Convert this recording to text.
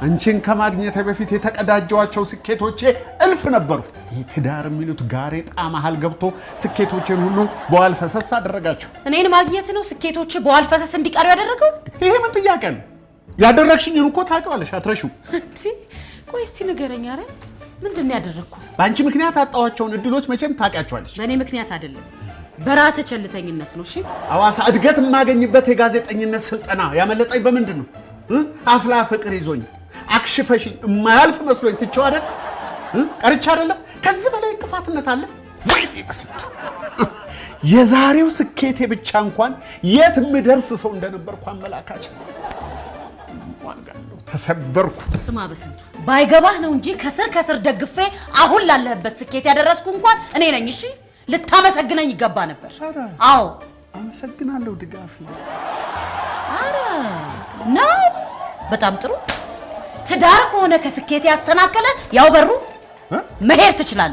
አንቺን ከማግኘቴ በፊት የተቀዳጀዋቸው ስኬቶቼ እልፍ ነበሩ። ይህ ትዳር የሚሉት ጋሬጣ መሃል ገብቶ ስኬቶቼን ሁሉ በዋል ፈሰስ አደረጋቸው። እኔን ማግኘት ነው ስኬቶች በዋል ፈሰስ እንዲቀሩ ያደረገው? ይሄ ምን ጥያቄ ነው? ያደረግሽኝን እኮ ታውቂዋለሽ፣ አትረሺው። እንዴ ቆይ እስቲ ንገረኝ። አረ ምንድን ነው ያደረግኩ? በአንቺ ምክንያት ያጣኋቸውን እድሎች መቼም ታውቂያቸዋለሽ። በእኔ ምክንያት አይደለም፣ በራስህ ቸልተኝነት ነው። እሺ። ሐዋሳ እድገት የማገኝበት የጋዜጠኝነት ስልጠና ያመለጠኝ በምንድን ነው? አፍላ ፍቅር ይዞኝ አክሽፈሽኝ የማያልፍ መስሎኝ ትቼው አይደል ቀርቼ አይደለም። ከዚህ በላይ እንቅፋትነት አለ ወይ? በስንቱ የዛሬው ስኬቴ ብቻ እንኳን የት የምደርስ ሰው እንደነበርኩ አመላካች ነው። ዋጋ አለው። ተሰበርኩ። ስማ በስንቱ፣ ባይገባህ ነው እንጂ ከስር ከስር ደግፌ አሁን ላለህበት ስኬት ያደረስኩ እንኳን እኔ ነኝ። እሺ፣ ልታመሰግነኝ ይገባ ነበር። ኧረ። አዎ። አመሰግናለሁ ድጋፍ። አረ ነው፣ በጣም ጥሩ። ትዳር ከሆነ ከስኬት ያሰናከለ ያው በሩ መሄድ ትችላለህ።